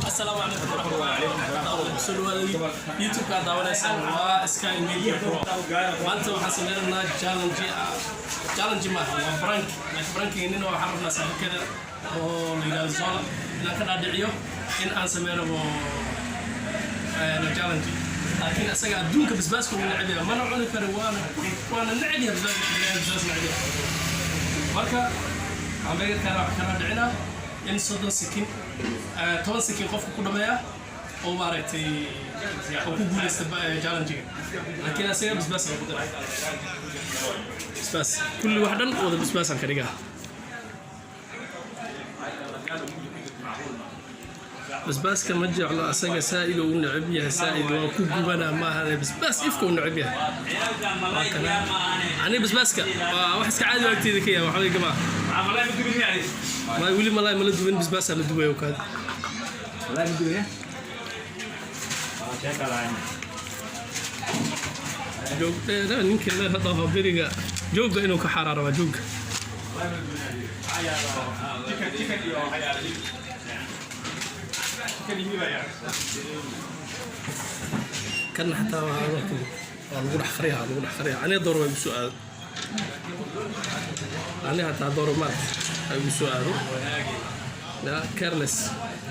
Asalaamu calaykum waraxmatullahi wabarakaatuh. Soo dhawaada YouTube-ka aad daawanaysaan waa Sky Media Pro. Maanta waxaan sameynaynaa challenge. Challenge maaha, waa prank, laakiin prankiga nin waxaan rabnaa saaxiibkeeda oo la yidhahdo Zola inaan ka dhaadhiciyo in aan sameynabo challenge, laakiin isaga adduunka basbaaska uu neceb yahay, mana cuni karo, waana neceb yahay basbaaska, basbaas neceb yahay. Marka hamburgerkana waxaan ka dhaadhicinaa in 30 second, 10 second qofka ku dhameeya oo maaragtay oo ku guuleysta challenge-ga, laakiin asaga basbaas lagu daray, basbaas kulli wax dhan wada basbaasaan ka dhigaa. Basbaaska ma jeclo asaga, saa'id uu neceb yahay, saa'id waa ku gubanaa maaha, basbaas ifka uu neceb yahay. Waa kana aniga basbaaska waa wax iska caadi agteeda ka yahay, waxba igama ma weli malaay mala duwan, basbaasaa la dubay oo kaadi. Joog dheer ninka la dhaho beriga joogga inuu ka xaraa rabaa joogga. Kana xataa waa waa lagu dhex qariyaa, lagu dhex qariyaa. Aniga door waa igu soo aado, aniga hataa door maarata ha igu soo aado ya careless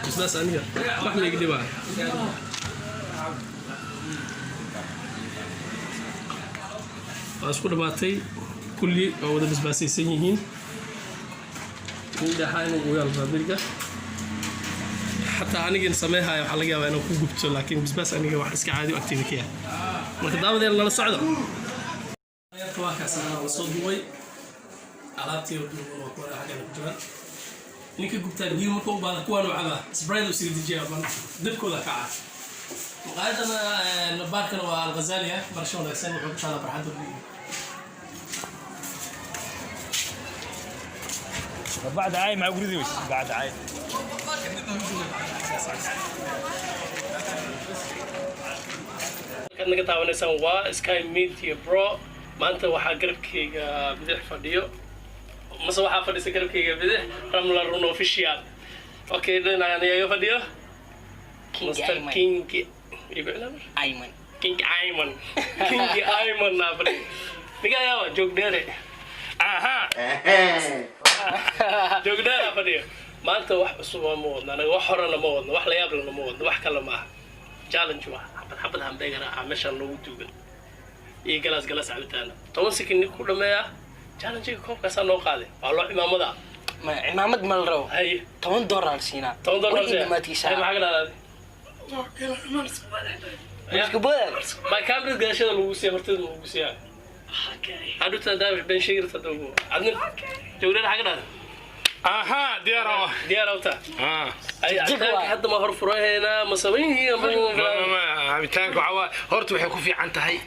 basbaas aniga wax ma iga dhibaa. Waa isku dhamaatay, kulli waa wada basbaasaysan yihiin. Indhaxa inuu ugu yaalbaa beriga xataa anigin sameehaya waxaa laga yaabaa inuu ku gubto, laakiin basbaas aniga wax iska caadi u agteeda ka yahay. Marka daawadeena nala socdo. Waa kaas la soo duubay alaabtii oo duuban, waa kuwa xaggana ku jiraan. Ninka gubtaa biyo marka u baahda kuwaan u cabaa, Sprite u sii dejiyaa, ban dabkooda kaca. Maqaayadana baarkana waa Alghazaliya. Barasho wanaagsan. Wuxuu ku taalaa barxadda. بعد عاي مع قريدوس بعد عاي. Halkaad naga daawanaysaan waa Sky Media Bro. Maanta waxaa garabkayga bidix fadhiyo, mase waxaa fadhisa garabkayga bidix Ramla Run Official. Okay, dhinacan iyaga fadhiyo Mr. Ayman. King igu cilaamar. Ayman. King Ayman, King Ayman naa fadhiyo. Ninka ayaa joog dheere. Aha, joog dheer aa fadhiyo. Maanta wax cusub ma wadno anaga, wax horena ma wadno, wax la yaab lena ma wadno, wax kale ma aha. Challenge waa xabad xabad hamburger ah meeshaan loogu duugan iyo galaas galaas cabitaana. 10 second nin ku dhameeyaa challenge koobkaasaa noo qaaday, waa loo cimaamada. Ma cimaamad ma la rabo? Hay. $10 siinaa. $10. Wixii dhamaadkiisa. Hay, maxaa ka dhahdaa? Iska boodaan. Ma kamerad gadashada lagu siiya, horteeda ma lagu siiyaa? Hadhuta hadaa been sheegi rabta hadda ugu adna joogdheer xaga dhahda. Aha, diyaar ah. Diyaar awta? Ah. Ay, cabitaanka waay. Hadda ma hor furahaynaa ma samayn? Ma cabitaanka waxaa waaye horta waxay ku fiican tahay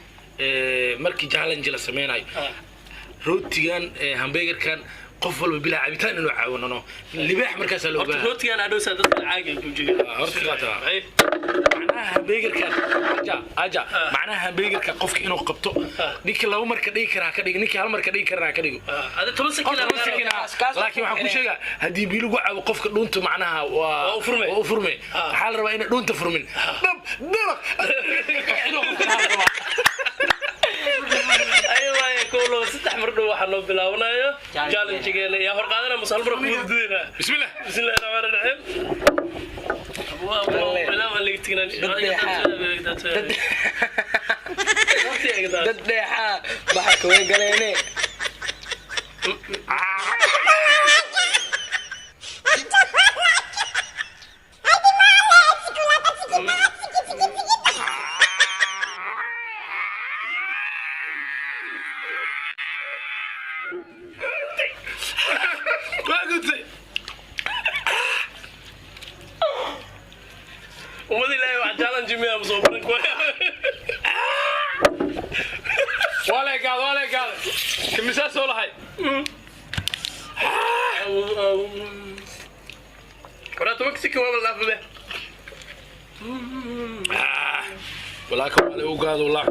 markii challenge la sameynayo, rootigan, hamburgerkan qof walba bilaa cabitaan inuu caawinano libaax markaasaa la Horta ogaa. Rootigan adhowsaa dadka caaga ku jiga. Ah, horta qaata. Ay. Macnaha hamburgerkan aja aja, macnaha hamburgerka qofka inuu qabto, ninkii laba marka dhigi karaa ka dhig, ninkii hal marka dhigi karaa ka dhigo. Ada 10 second. Horta 10 second ah, laakiin waxaan ku sheegaa haddii biyo lagu cabo qofka dhuunta macnaha waa Waa u furmay. Waa u furmay. Waxaa la rabaa inay dhuunta furmin, dhab dalaq inuu qofka dhaha la rabaa. Ayo waaye, kow, labo, saddex. Mar dhow waxaa noo bilaabanayo Challenge. Challenge-geena yaa hor qaadana mase hal mar kuwada dudaynaa? Bismillah. Bismillahi raxmaani raxiim. Dad dheexaa baxa way galeene. Waa gudtay. Ummad Ilaahay, wax challenge miyaa soo baran kuwa? Waa la gaad, waa la gaad, kimisaa soo lahay. Waraa 10 second waa la dhaafade. Walaa ka waa la ogaado, walaa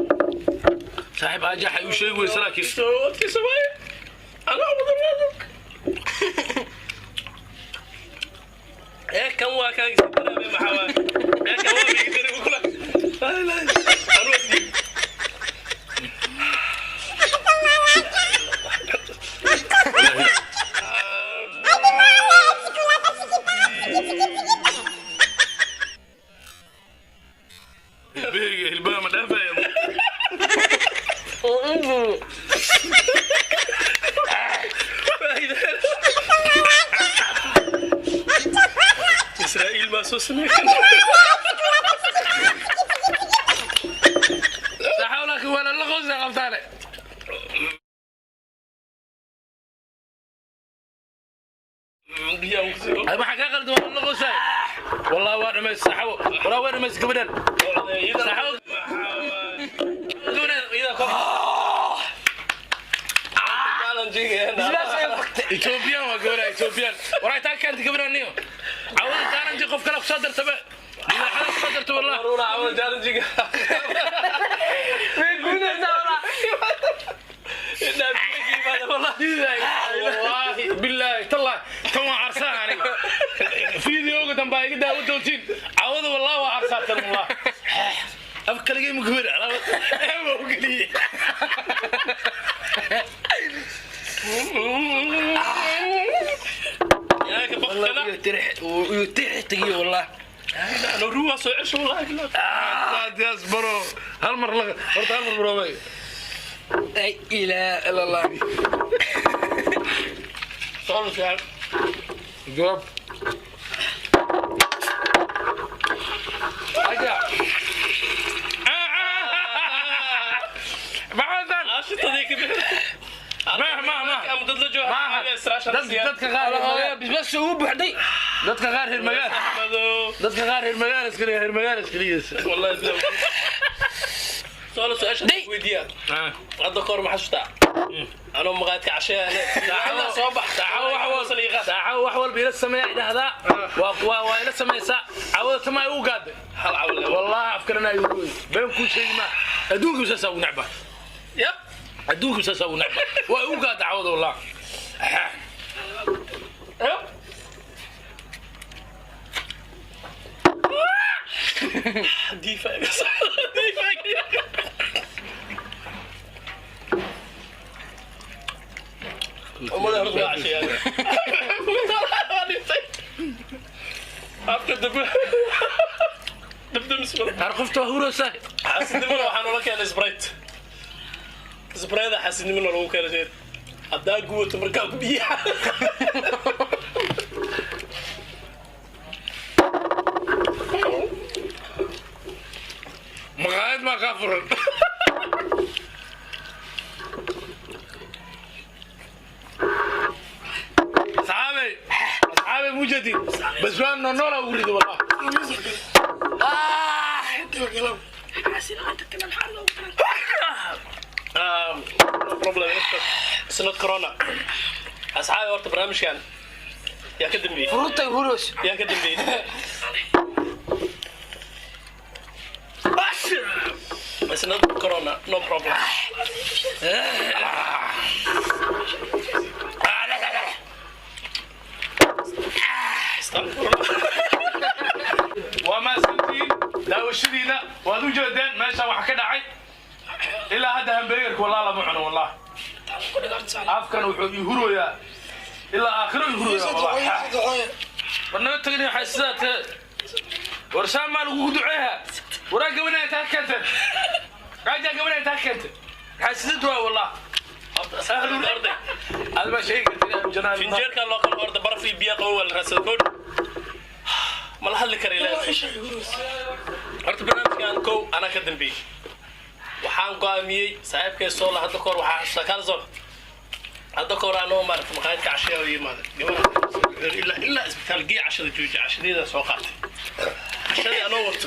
saaxiib ajax ay u sheegi weysa laakiin. Soo adkaysa waaye, anaa wada. Soo sameeyay. Saxaabo, laakiin waa lala qoysaa qabtaane. Ay, maxaa kaa qaldan? Waa lala qoysaa wallahi. Waa dhamays saxaabo, wallahi waa dhamays gabadhan saxaabo, gabadhan. Ethiopian waa gabadha, Ethiopian. Waraa taa keentay gabadhan niyo cawada challenge qof kale kusoo dartaba, dhinacyada kusoo darta wallah. Runa cawada challenge-ga. Way guunaysaa walaa. Wallaahi bilaahi tallahi, tan waa carsaa aniga. Fideoga dambe aa iga daawo doontiin cawada. Wallahi waa carsaa tan, wallah. Af kaligay ma gubin, eeba u geliyey. Iyo tix tagiyo wallah. Ruwa soo cesho wallahi. Saadiyaas baro, hal mar laga horta, hal mar baroobay. La ilaha illa Allah. Soo saaxiib. Jawaab aja maxadan. Ashitadii ka bixi. Ma ma ma. Ama dad la jooga. Maaha. Dadka qaar reer magaal. Bisbaas ugu buuxday. Dadka qaar reer magaal, dadka qaar reer magaal iska reer magaal iska dhigaysa. Wallahi bilaw. Soo su'aasha weydiiya. Hadda kahor ma xasuustaa? Anoo maqaadka casheeya soo bax. Saaxo wax walba, saaxo wax walba ila sameeya idhahdaa, waa ila samaysaa. Cawada tama ay u gaaday. Hal cawl. Wallahi afkarana ay ugu been kuu sheegi ma, adduunka saasaa ugu necba. Ya. Adduunka saasaa ugu necba, waa ugu gaada cawada wallah. Ya. Diifa. Diifa. Umada horta waa casheeya. Waa dhintay. Afka dab. Dabdamis wada. Har qofta waa huraysaa. Xaasidnimona waxaa noola keenay Sprite. Sprite xaasidnimona lagu keenay jeer. Haddaa guwato markaa ku biyaha. Maqaayad maa kaa furan? Asxaabey, asxaabey, mujadin bas waan noolaa ugu rido wallah. No problem. It's not corona. Asxaabi, horta barnaamijkan yaa ka dambeeyey? Furutay huros. Yaa ka dambeeyey? It's not corona, no problem. Astagfirullah. Waa mahadsantihiin daawashadiina. Waad u jeedeen meesha wax ka dhacay. Ilaa hadda hamburgerka wallah lama cuno wallah. Afkan wuxuu ii huroyaa ilaa aakhiro ii huroyaa wallah. War naga tagin, waxay sidaa tee. War saan maa lagugu duceeha? Waraa gabadha taa keenteen, rajaa gabadha taa keentay, maxaa sidad waa wallah. Orday. Aad baa sheegi kartid ahlu jannada. Finjeerka loo kala orda, baraf iyo biyo qabow waa la raadsada koodh. Ma la hadli kara ilaahay. Horta barnaamijkan kow anaa ka dambeeyey. Waxaan go'aamiyey saaxiibkay soo la hadda kahor waxaa xasuustaa kaalzon. Hadda kahor anoo maaragta maqaayadka cashiya u yimaaday. Gabadha ilaa isbitaal gee, cashada jooji, cashadeeda soo qaatay. Cashadii anoo wato.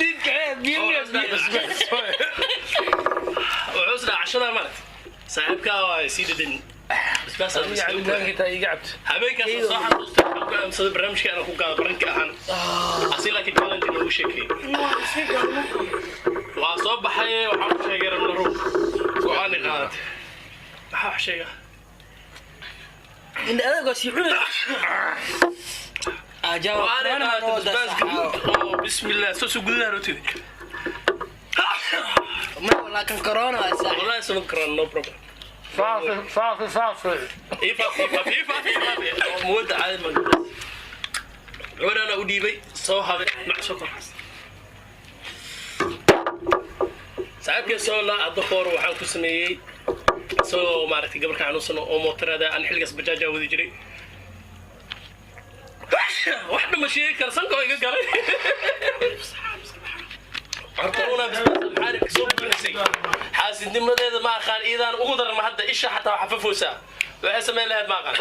Wuxuu is dhahaa cashada maaragta. Saaxiibkaa waa sii dhadhan. Basbaas aad iska u Cabitaanka taa iga cabto. Habeenkaas soo xasuustay, waxaan go'aamsaday barnaamijka inaan ku gaado baranka ahaan asi, laakiin challenge noogu sheekeeyey waa soo baxay. Waxaan u sheegay ramlaru go'aan ay qaadatay. Maxaa wax sheegaa? Indha adagoo sii cunay. Ajawa. Go'aan ay qaadatay basbaas gaduud oo bismillah soo gudaha rootida. Ma walaa kan corona waa saaxiib. Wallahi sanad karaan, no problem. Saafi saafi saafi. Ifaaf ifaaf ifaaf ifaaf muwadda caadi ma gabadhaana u dhiibay soo habay mac sokor. Saaxiibkay soo la hadda kahor waxaan ku sameeyey isagoo maaragtay gabarka xanuunsan oo mootarada aan xilligaas bajaajaa wadi jiray. Wax dhama sheegi kara, sanka oo iga galay. Corona basbaas xaarirka soo buuxisay. Xaasidnimadeeda ma aqaan, iidaan ugu daran. Ma hadda isha xataa waxa fafoosaa, waxay samayn lahayd ma aqaan.